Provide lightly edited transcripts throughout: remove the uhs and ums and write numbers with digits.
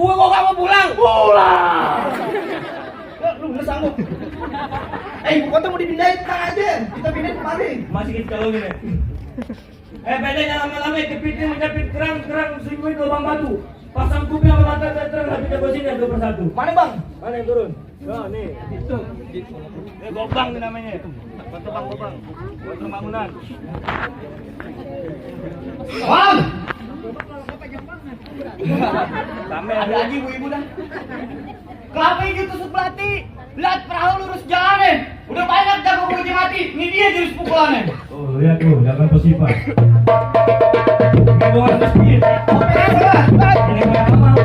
Gua kok gak mau pulang? Pulang. Lu nggak sanggup. Ibu kota mau dipindahin, tenang aja. Kita pindahin kemari. Masih kita kalau gini. Pendek jangan lama-lama kepiting menjepit kerang sungguh lubang batu. Pasang kuping sama mata terang tapi kita sini satu persatu. Mana bang? Mana yang turun? Oh, nih. Itu. Ini gobang nih namanya. Gobang. Buat bangunan. Bang! Rame Ada lagi ibu-ibu dah. Kenapa gitu tusuk pelatih? Lihat perahu lurus jalannya. Udah banyak jago kunci mati. Ini dia jurus pukulannya. Oh, lihat tuh, jangan bersifat. Ini bukan mesin. Ini memang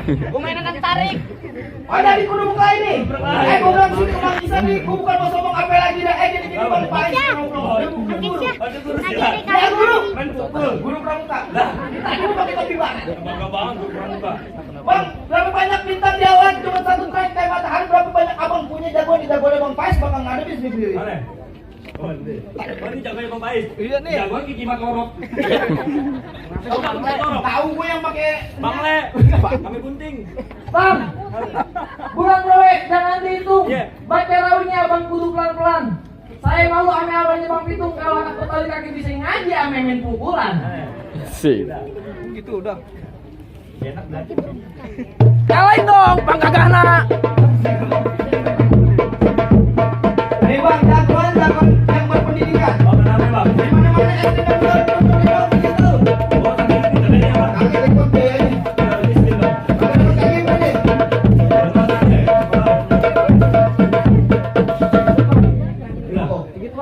Gue mainan tarik. Ada di kudu buka ini. Gue bilang sini kemang bisa nih. Gue bukan mau sombong apa lagi dah. Jadi gini bang paling. Ya guru. main pukul. Guru pramuka. Lah, tadi lu pakai topi bang. Bangga banget gua pramuka. Bang, berapa banyak bintang di awan? Cuma satu track kayak matahari. Berapa banyak abang punya jagoan di jagoan bang Pais bakal ngadepin sendiri. Mana? Oh, ini jagoan Bang Pais. Iya nih. Jagoan Kiki Makorok. Tahu gue yang pakai Bang Le, kami gunting. Bang, bukan bro, jangan dihitung. Iya. Baca rawinya bang kudu pelan-pelan. Saya malu ame abangnya bang Pitung kalau anak petani kaki bisa ngaji ame main pukulan. Sip. gitu udah. Enak dah. Kalahin dong, bang Gagana. Nih bang, jagoan yang berpendidikan. Oh, kenapa Bang? Di mana-mana SD dan berpendidikan begitu. Oh, tadi ini tadi apa? Kaki rekod biayanya. Kaki mana?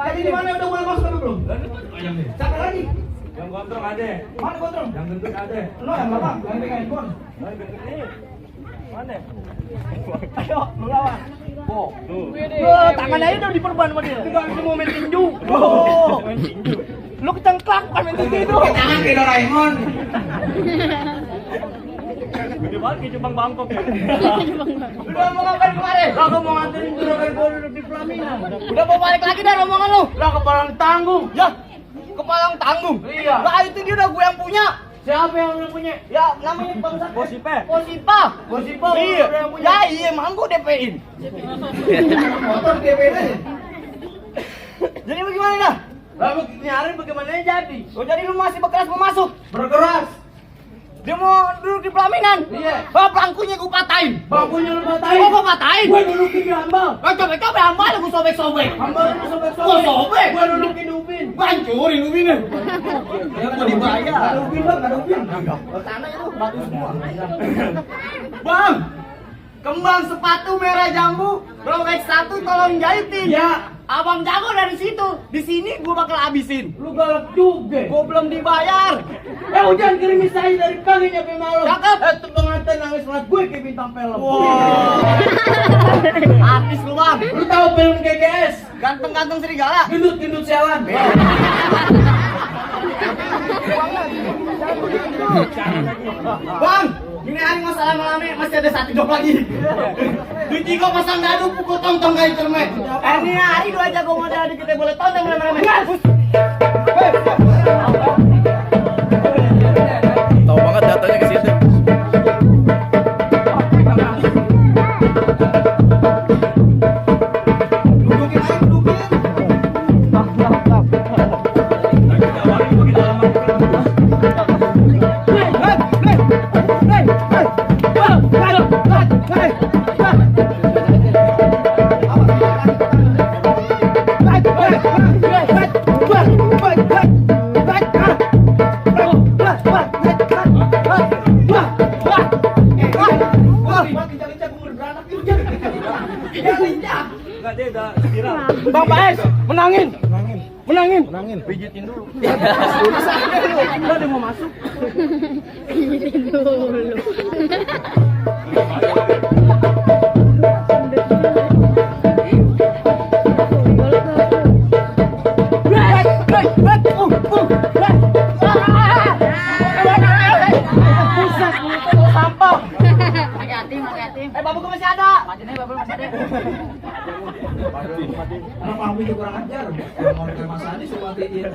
Tadi di mana udah mulai masuk tapi belum? Siapa lagi? Yang gondrong ada. Mana kontrol? Yang gendut ada. Lo yang lama, yang pegang handphone. Nah, gendut ini. Mana? Ayo, lu lawan. Tuh. Tangannya aja udah diperban sama dia. Enggak bisa mau main tinju. Main tinju. Lu kecengklak kan main tinju itu. Tangan kayak Doraemon. Gede banget kayak Jepang Bangkok ya. Udah mau ngapain kemarin? Lah gua mau nganterin juragan gua duduk di pelaminan. Udah mau balik lagi dah omongan lu. Lah kepala tanggung. Ya. Kepala tanggung. Iya. Lah itu dia udah gua yang punya. Siapa yang punya? Ya namanya Bang Sat. Posipe. Posipa. Iya. Ya iya, emang gua DP-in. Motor DP-in aja. Jadi bagaimana dah? Lalu nyari bagaimana jadi? Oh jadi lu masih berkeras mau masuk? Berkeras. Dia mau duduk di pelaminan? Iya. Bangkunya gua patahin. Bangkunya lu patahin? Oh gua patahin? Gua dudukin di hambal. Coba hambal gua sobek-sobek. Hambal lu sobek-sobek? Gua sobek. Gua dudukin di ubin. Bancurin ubinnya. Ya gua dibayar. Ada ubin bang, ada ubin. Tanah itu batu semua. Bang, kembang sepatu merah jambu, robek satu tolong jahitin. Ya. Abang jago dari situ. Di sini gua bakal habisin. Lu galak juga. Gua belum dibayar. Hujan kirimis saya dari pagi nyampe malam. Cakep. Itu pengantin nangis selat gue kayak bintang film. Wow. Artis lu bang. Lu tahu film GGS? Ganteng-ganteng serigala. Gendut-gendut sialan. Bang, ini hari masalah malamnya masih ada satu job lagi. Di Tigo pasang dadu pukul tong-tong kayak cermet. Ini hari dua jago modal di kita boleh tonton rame-rame. Tahu banget datanya ke situ. Dudukin aja, dudukin. Enggak, dia udah viral. Bang Paes, menangin. Pijitin dulu. Udah dia mau masuk. Pijitin dulu. Boleh Babu masih ada. Matiin aja babu masih ada. Anak Babu itu kurang ajar. Kalau mau ke Mas Adi suruh matiin.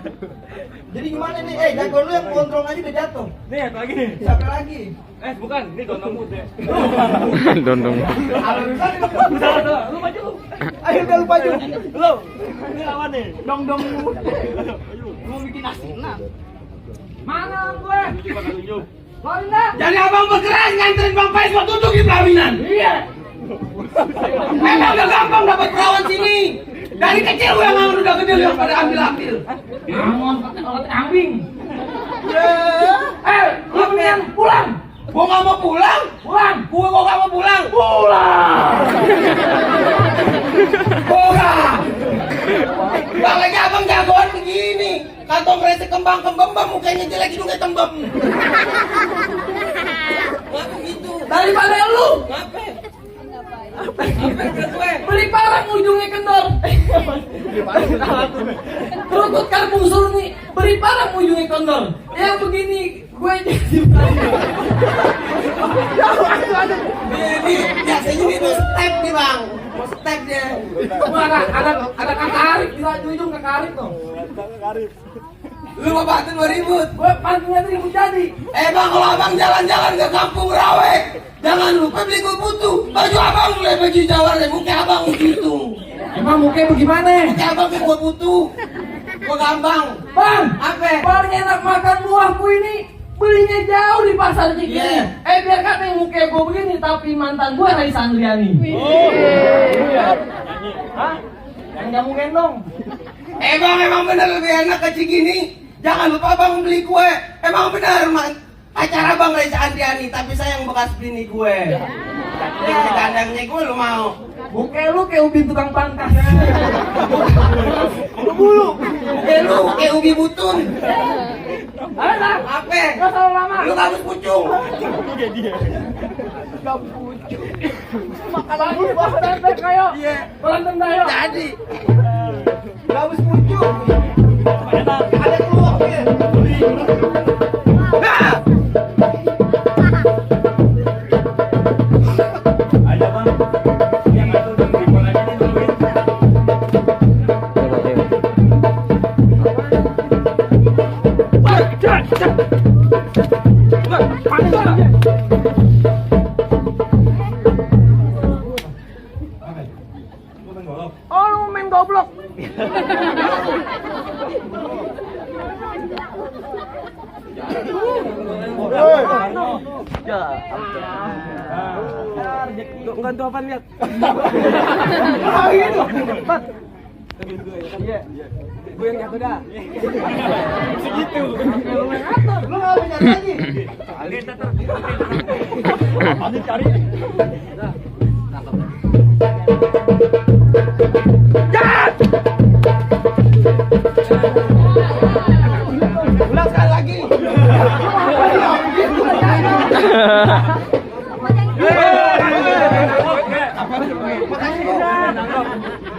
Jadi gimana nih? Jagoan lu yang kontrol aja udah jatuh. Nih, satu lagi nih. Siapa lagi? Bukan, ini Dondong Mute. Dondong. Salah, lu maju lu. Ayo udah lu maju. Lu, ini lawan nih. Dong. Mau bikin asinan. Mana gue? Coba tunjuk. Keluarin dah. Jadi abang bergerak nganterin Bang Faiz buat tunjukin pelaminan. Iya. Memang udah gampang dapat perawan sini. Dari kecil gue yang udah gede yang pada ambil. Angon pakai otot kambing. Lu mendingan pulang. Gua nggak mau pulang. Pulang. Gua nggak mau pulang. Pulang. Bang lagi abang jagoan begini. Kantong kresek kembang mukanya jelek hidungnya tembem. Ngapa gitu? Daripada lu beli parang ujungnya kendor. Kerukut karbung suruh nih beli parang ujungnya kendor. Ya begini gue jadi Ini biasanya itu step nih bang. Step dia. gua ada kakarik di ujung kakarik tuh. Lu mau bantuin mau ribut. Gue panggilnya ribut jadi. Bang kalau abang jalan-jalan ke kampung Rawe, jangan lupa beli gue butuh. Baju abang mulai baju Jawa deh, muka abang gitu. Emang mukanya bagaimana? Muka abang ke gue butuh. Gue gampang. Bang, Apa? paling enak makan buahku ini belinya jauh di pasar Cikini. Yeah. Biar kata yang muka gue begini tapi mantan gue Raisa Andriani. Hah? Yang kamu gendong? Bang emang bener lebih enak ke Cikini. Jangan lupa abang beli kue. Emang bener man. Acara abang Raisa Andriani tapi saya yang bekas bini gue. Jadi kandangnya gue lu mau. Muka lu kayak ubi tukang pangkas. Bulu. Lu kayak ubi butun. Ayo, Apa? gak salah lama. Lu harus pucung. Makan dulu berantem kayo. Iya. Berantem kayo. Jadi. Bagus pucuk. Ada keluarnya. Nah. Ayo bang. Yang ngatur dan ribon aja nih duluin. Oh, lu mau main goblok. Bantu apa lihat? Gue yang jatuh dah. Segitu. Lu nggak bisa lagi. Cari. Ulang sekali lagi.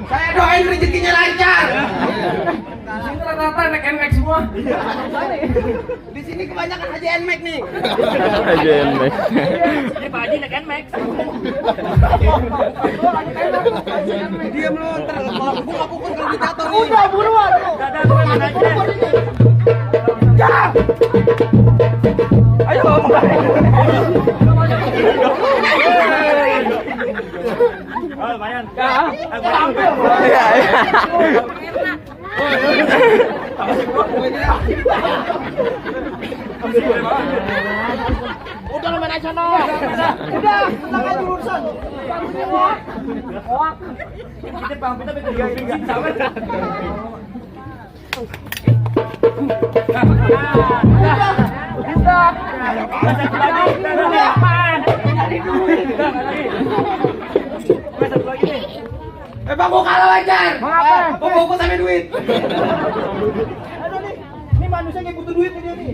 Saya doain rezekinya lancar. Sini rata-rata naik NMAX semua. Di sini kebanyakan Haji Nmax nih. Aja enak. Ini Pak Haji naik NMAX. Diam lu, ntar kalau gua pukul kalau dijatuh nih. Udah buruan. Dadah gue mana aja. Ayo. Oh, lumayan. Tampil. Udah lu main aja no. Udah, tenang aja urusan. Kita bang, kita bikin gamping nggak? Sama. Udah. Satu lagi. Apaan? Satu lagi nih. Bang, gua kalah wajar. Mengapa? Gua fokus sama duit. Aduh nih, ini manusia kayak butuh duit nih dia nih.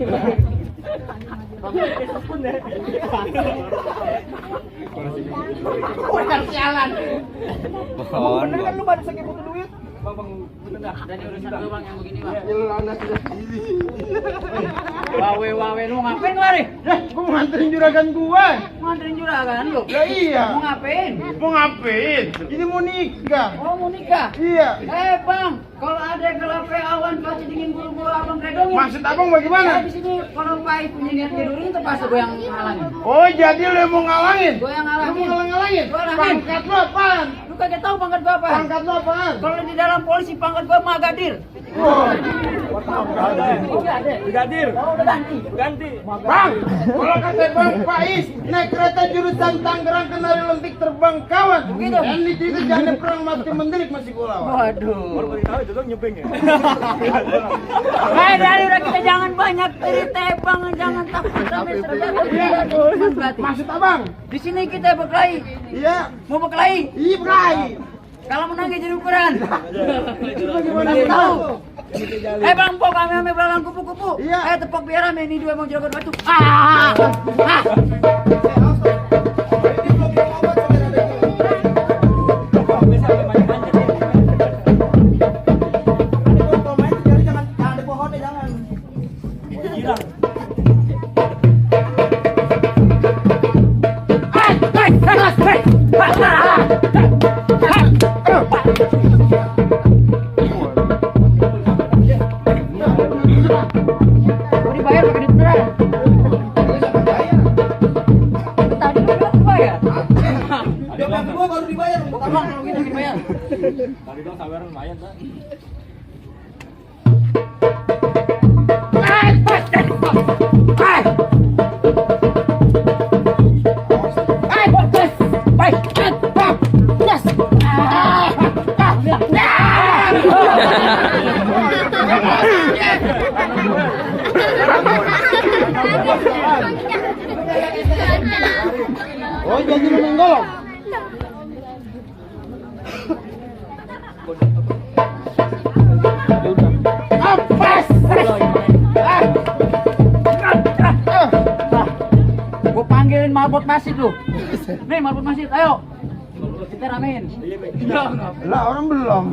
Udah sialan. Bener kan lu manusia kayak butuh duit? Dan urusan lu bang yang begini bang. Ya, Wawe lu ngapain kemari? gua mau nganterin juragan gua. Mau nganterin juragan lu? Ya iya. Mau ngapain? Mau ngapain? Ini mau nikah. Oh mau nikah? Iya. Bang, kalau ada gelapnya awan pasti dingin buru-buru abang redongin. Maksud abang bagaimana? Di sini kalau Pai punya niat ngedurin terpaksa gue yang ngalangin. Oh, jadi lu yang mau ngalangin? Gue yang ngalangin. Lu mau ngalangin? Gua ngalangin. Pangkat lu apaan? Lu kagak tahu pangkat gue apa? Pangkat lu apaan? Kalau di dalam polisi pangkat gue Magadir. Oh. Brigadir. Oh, udah ganti. Bang, kalau kata Bang Faiz, naik kereta jurusan Tangerang ke Lentik terbang kawan. Begitu. Ini itu jangan perang mati mendelik masih gua lawan. Waduh. Dari udah kita jangan banyak cerita bang, jangan takut sama serba. Maksud abang? Di sini kita berkelahi. Iya. Mau berkelahi? Iya, Bray. Kalau menang jadi ukuran. Bagaimana Kasih tahu. tahu? Bang, po kami ame belalang kupu-kupu. Iya. Ayo tepok biar rame ini dua mau joget batu. Ah. Mau dibayar pakai duit beneran? Tadi lu bilang dibayar. Joget gua baru dibayar. Abang kalau gitu dibayar. Oh, jadi lu menggolong. Gue panggilin marbot masjid lu. Nih marbot masjid, ayo. Kita ramein. Lah, orang belum.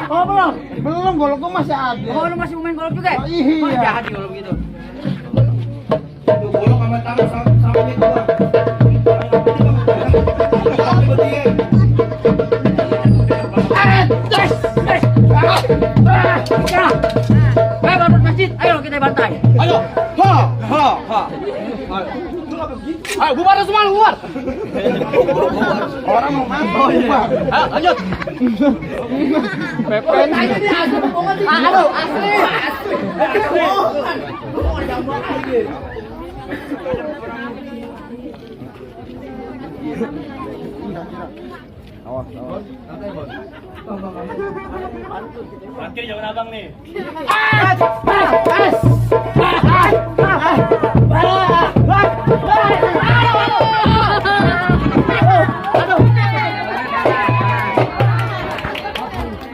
Oh belum? Belum, golok gua masih ada. Oh lu masih mau main golok juga? Oh, iya. Oh, jahat kalau begitu. Golok sama tangan sama itu bang. Ayo marbot masjid, ayo kita bantai. Ayo, ha. Ayo, bubar semua, bubar. Orang mau main. Oh iya. Ayo, lanjut. Pepen. Aduh, asli.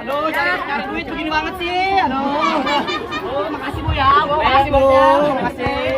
Aduh, cari duit begini banget sih. Aduh. Makasih Bu ya. Makasih Bu. Makasih.